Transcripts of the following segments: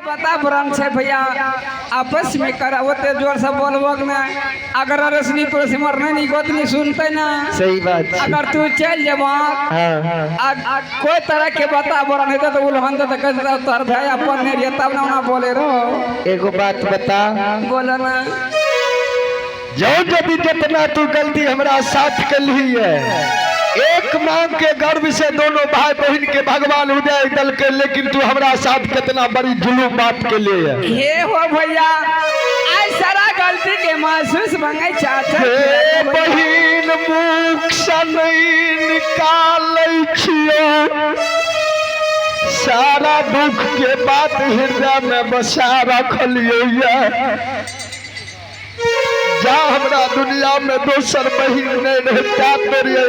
वातावरण छै भैया, आपस में कर ओते जोर से बोलबो ने, अगर अड़ोसनी पड़ोसी मर नहीं गोतनी सुनते ना। सही बात छै। अगर तू चल जेबा आ कोई तरह के वातावरण हेतै तो उलहन तो कह तोहर भाई अपन नहीं रहिए तब ना ओना बोले रहो। एगो बात बता। बोलो ना। जो यदि जितना तू गलती हमरा साथ कलही है, एक मांग के गर्भ से दोनों भाई बहन के भगवान उदय दल के, लेकिन तू हमरा साथ कितना बड़ी जुलूम बात के लिए है। हे हो भैया, आज सारा गलती के महसूस मंगे चाचा। हे बहिन, मुख से नहीं निकालै छियो, सारा दुख के बात हृदय में बसा रखलियो। जा हमरा दुनिया में दोसर बहिन नहीं रहता, तोरे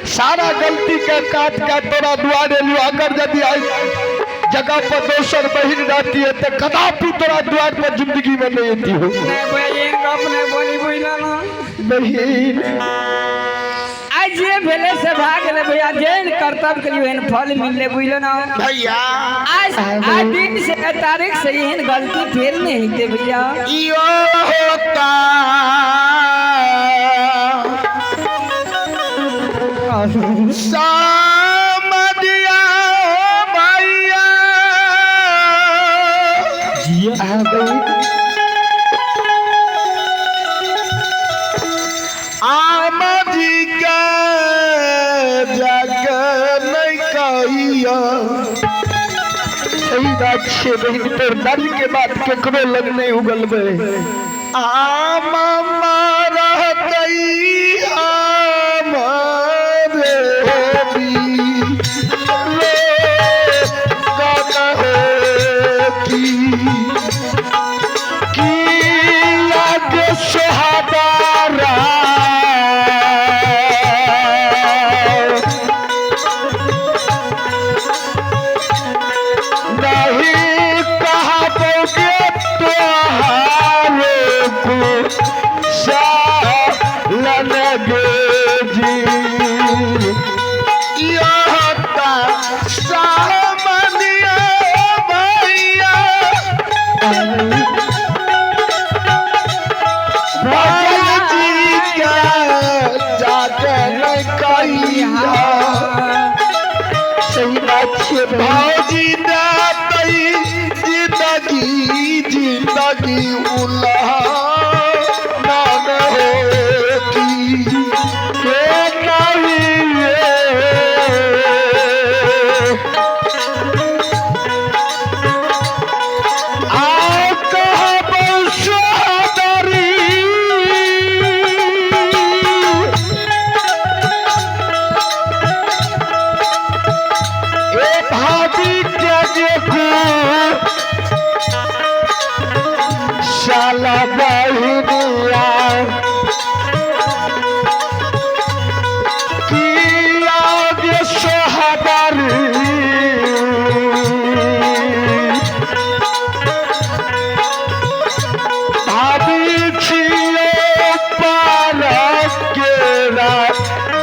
सारा गलती के काट के तोरा दुआरे लियो। अगर यदि आई जगह पर दोसर बहिन रहती है तो कदापि तोरा द्वार पर जिंदगी में नहीं आती हो। नहीं भैया, गप नहीं बोली, बुझला ना। बहिन, आज जे भेले से भाग गेले भैया, जेन कर्तव्य के लिए फल मिलले, बुझलो ना। भैया, आज आज दिन से तारीख से एहन गलती फिर नहीं हेतै भैया। यो होता सामदिया भैया, आ गई। आम जी के जग नहीं कहिया। सही बात छे बहिन, तोर दर्द के बात केकरो लग नहीं उगलबे। आम रहतई आम रे रे गन हो की लागे सोहादारा, नहीं कहबोगे तोहारे को सालन गे जी। यहता सामनिया भैया, भाई जी के जाके नहीं कहिया। सही बात छे बहिन। भौजी दातई जिंदगी जिंदगी उल्हा नान होती। के नहीं ये आ कहबो सोदरी, ए भाभी के देखू साला बहिनिया की आगे सोहबरी, भाभी छियो पार केरा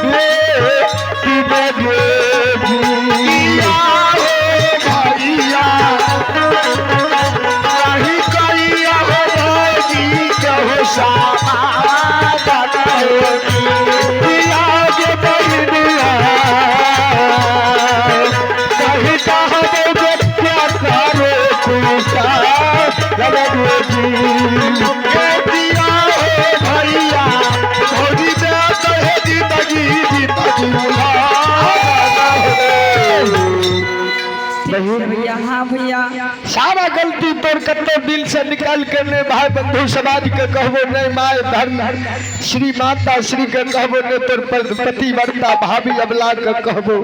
बेटी गे जी। या हो भैया, नहीं कहिया हो भौजी कहो समाधान होती। आगे बहिनिया कहीं कहबो जे क्या करो कुसा लगो जी। के दिया हो भैया, भौजी दातई जिंदगी जिंदगी उल्हा बहिन, भैया, हाँ भैया, सारा गलती तोर कत्तो दिल से निकाल के ने भाई बंधु समाज के कहबो नहीं, my धर्म श्री माता श्री के कहबो ने, तोर पतिव्रता भाभी अबला के कहबो।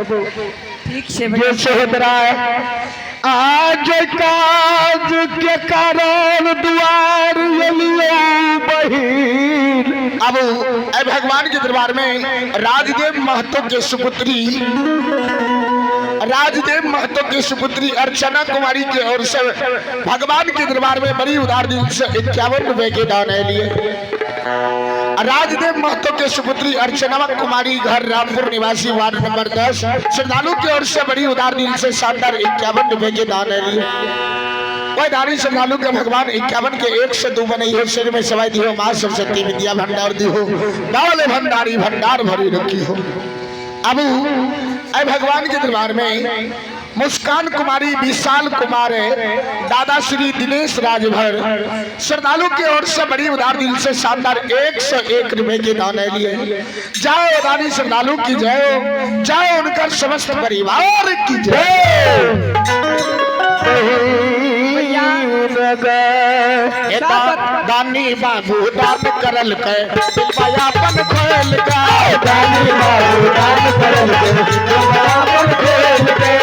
ठीक से ये भैया। सोहदरा आज काज के कारण द्वार एलियो बहिन। अब ए भगवान के दरबार में राजदेव महतो के सुपुत्री, राजदेव महतो की सुपुत्री अर्चना कुमारी की ओर से भगवान के दरबार में बड़ी उदार दिल से 51 रुपए के दान है लिए। राजदेव महतो के सुपुत्री अर्चना कुमारी, घर रामपुर निवासी, वार्ड नंबर 10, श्रद्धालु की ओर से बड़ी उदार दिल से शानदार 51 रुपए के दान है लिए। ओहि दानी श्रद्धालु के भगवान 51 के 1 से 2 बने हो, सिर में सवाई दिहो, माँ सरस्वती विद्या भंडार दिहो, बावले भंडारी भंडार भरी रखी हो। अब अय भगवान के दरबार में मुस्कान कुमारी, विशाल कुमार, दादा श्री दिनेश राजभर श्रद्धालु की ओर से बड़ी उदार दिल से शानदार 101 रुपए के दान लिए। जाओ दानी श्रद्धालु की जय हो, जाओ उनका समस्त परिवार की जय। दानी बाबू दान करल के दिलवायापन खोल के, दानी बाबू दान करल के दिलवायापन खोल के,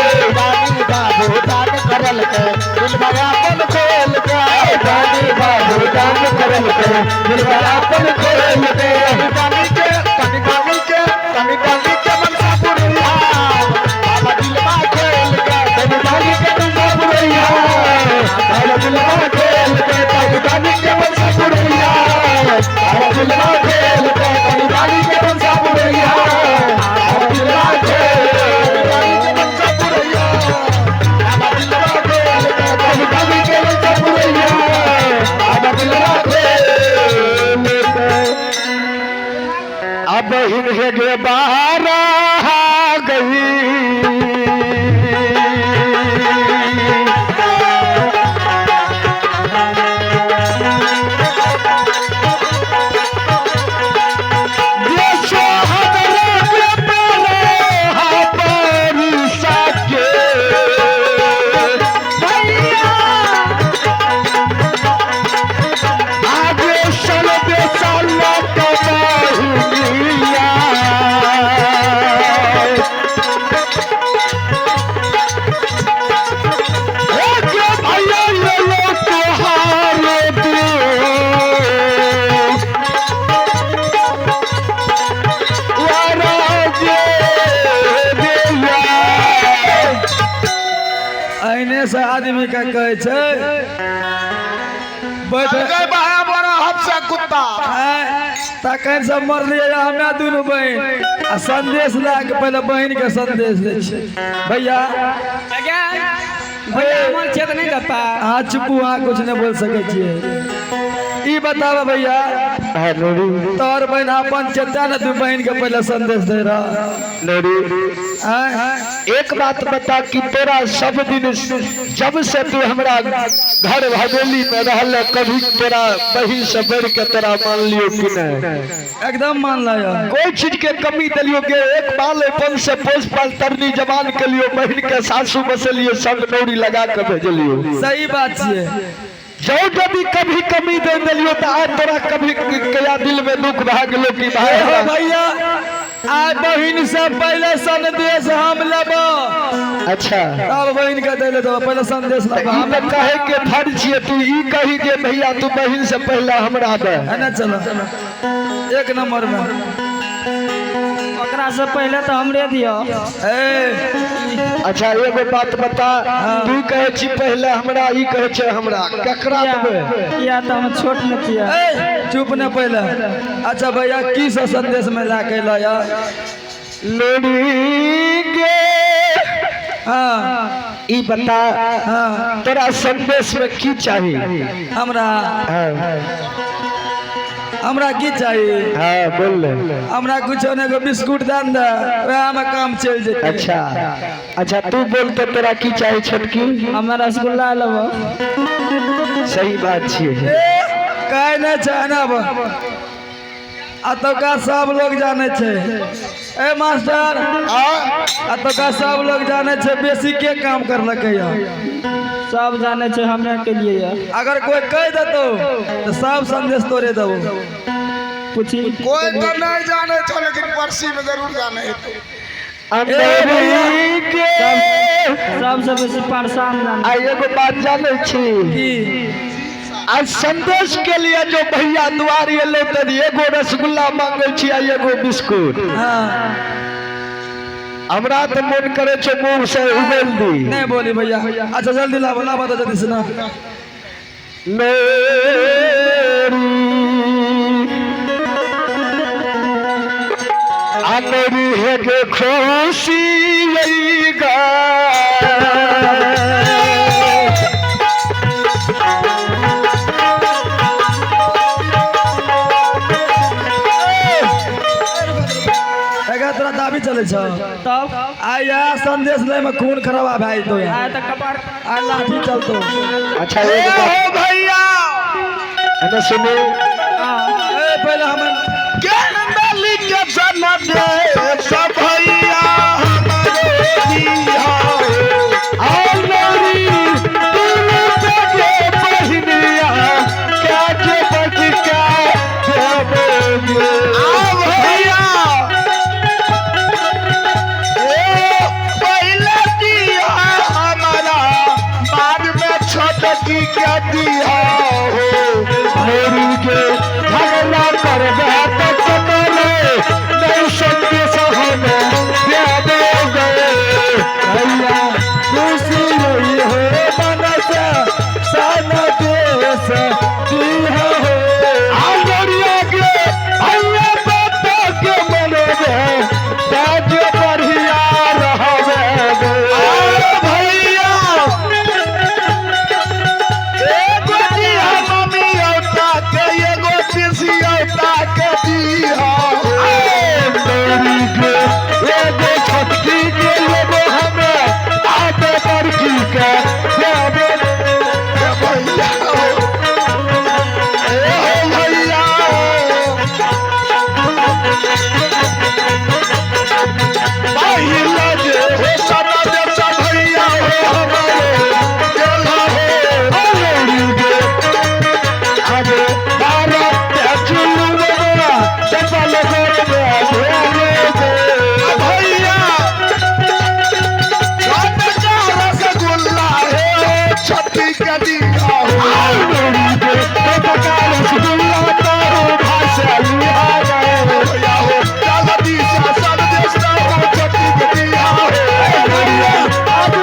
दानी बाबू दान करल के दिलवायापन खोल के, दानी बाबू दान करल के दिलवायापन खोल के, दानी के तनी दानी के तनी दानी के मनसा पुरैया बाबा दिलवा खोल के, तनी दानी के मनसा पुरैया बाबा दिलवा खोल के, तनी दानी के मनसा पुरैया बाबा दिलवा खोल के, तनी दानी के मनसा पुरैया बाबा दिलवा खोल के, दानी के मनसा पुरैया बाबा दिलवा खोल के, तनी दानी के मनसा पुरैया बाबा दिलवा खोल के। अब हिन गे बाहर गई अहिने से आदमी के कहै छै बैठ बड़ा हफ्सा कुत्ता तखन सब मरलियै हमे दुनू बहिन आ संदेश लए के पहिले बहिन के संदेश दै छियै। भैया अहाँ चुपू, अहाँ कुछ नहि बोल सकै छियै। ई बताबऽ भैया, तोहर बहिन अपन चचा ने तू बहिन के पहिले संदेश दे रहा। एक बात बता कि तोरा सब दिन जब से तू हमरा घर हवेली में रहल कभी तोरा बहिन से बढ़ के तोरा मान लियो कि नहीं? एकदम मान लियो। कोई चीज के कमी दिलियो के एक बाल से पोस पाल तरनी जवान के लियो बहिन के सासू बसलियो सब नौरी लगा के भेजलियो। सही बात छियै। जो यदि कभी कमी दे दिलियो तो आज तोरा कभी कया दिल में दुख भा गेलो कि भाई भैया आज बहिन से पहले संदेश हम लेबो। अच्छा तब बहिन के दे ले पहले संदेश लेबो। हम कहे के फर्ज छियै तू ई कही जे भैया तू बहिन से पहले हमरा दे। है ना, चलो एक नंबर में ओकरा से पहले तो हमरे दियो। अच्छा एगो बात बता, तू कहे छी पहले हमरा, ई कहे छै हमरा, ककरा देबै? किया तो हम छोट न छियै। चुप न पहले। अच्छा भैया की सब संदेश में ला के लाया? लोरी गे हाँ ई बता हाँ तोरा संदेश में की चाहिए? हमरा हमरा की चाहिए? हाँ बोल ले। हमरा कुछ ने को बिस्कुट दान दे, वह में काम चल जेतै। अच्छा अच्छा तू बोल तो तोरा की चाहिए छोटकी? हमरा रसगुल्ला लेबो। सही बात छियै। काहे नहि छै ना अतौका सब लोग जाने छै। ए मास्टर अतौका सब लोग जाने छै बेसी के काम करलकै या? सब जाने छै हमरा के लिए या। अगर कोई कह देतो तो सब संदेश तोरे देबो। पूछी कोई तो नहीं जाने छो लेकिन परसी में जरूर जाने हेतै। सबसे बेसी परेशान जाने। आ एगो बात जाने छी की? आज संदेश के लिए जो भैया दुआरी एलै तऽ एगो रसगुल्ला मांगे छी आ एगो बिस्कुट। हाँ हमरा तऽ मन करे छै मुंह से उगल दी। नहीं बोली भैया। अच्छा जल्दी लाबो, लाबो तो जल्दी से ना। मेरी आमेरी है के खुशी गा बोलै छौ? तब आइ इएह संदेश लै में खून खराबा भए जेतौ यार। आइ तऽ कपार। आइ लाठी चलतौ। अच्छा एगो बात भैया एने सुनू। ए पहिले हम गेंदली के सनदे सब भैया हमारे दिया आओ लौरी तू के बहिनिया क्या के बच का देबोगे? आओ भैया ए पहले दिया हमारा बाद में छोटकी के दिया हो। मेरी के झगड़ा करबे त कमले नहीं संदेश हमें देबोगे? भैया खुशी रही हो मन से संदेश दिया हो। आओ लौरिया के भैया बता के मनोबे ताज बढ़िया रहबे। आओ भैया एगो दिया मम्मी औता के एगो पीसी औता के दिया हो। मेरी के एगो छोटकी के एगो हमें आते बड़की के देबे। ए भैया हो, ए हो भैया पहिला जे हो सदा देश भैया हो हमारे देला हो। मेरी के अरे भारत के चुलुआ चपल गोड़ में ए भैया छोट का रसगुल्ला हो छठी के दिया हो। मेरी के पका रसगुल्ला तारो भाषा लिहा गए। भैया हो जल्दी से सब देश हो छठी के दिया हो। आज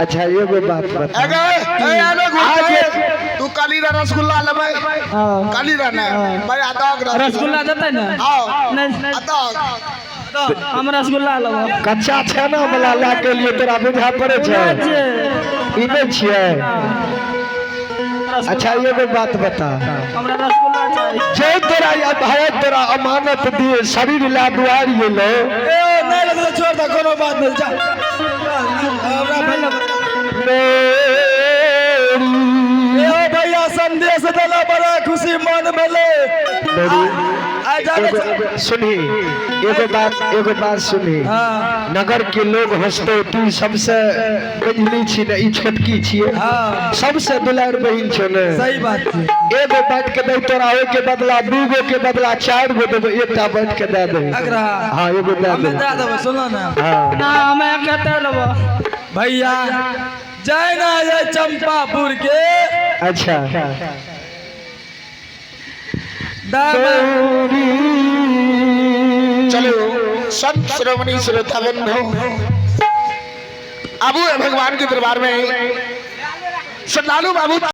अच्छा एगो बात बता। तू काली रसगुल्ला लेबै? काली रहना भाई आदक। रसगुल्ला देतै ने? आओ। नहीं। आदक। हम रसगुल्ला लेबै। कच्चा छेना वाला लए के लिए तोरा बुझा पड़े छै? ई नहि छियै। अच्छा एगो बात बता। हमरा रसगुल्ला चाही। जे तोरा या भाई तोरा अमानत दिए शरीर ला दुआर गेलो। ए नहीं लगतो छोड़ दे, कोनो बात नहीं, जा हमरा भैया। मेरी ए हो भैया संदेश देला बड़ा खुशी मन भेलै। मेरी आइ जाने एगो सुनही, एगो बात सुनही। हाँ। नगर के लोग हंसते तू सबसे बहिनी छी ने, ई छोटकी छियै। हाँ। सबसे दुलार बहिन छौ ने। सही बात छै। एगो बाँट के दे तोरा, ओहि के बदला 2 गो के बदला 4 गो देबो, एकटा बाँट के दे दे। एकरा? हाँ एगो दे हमे दे। दे देबै, सुनो ने। हाँ। ना हम एक लेबै। भैया जय ना जय चंपापुर के। अच्छा दाम। चलो संत श्रोमणी श्रोता बंधु आबू है भगवान के दरबार में श्रद्धालु बाबू।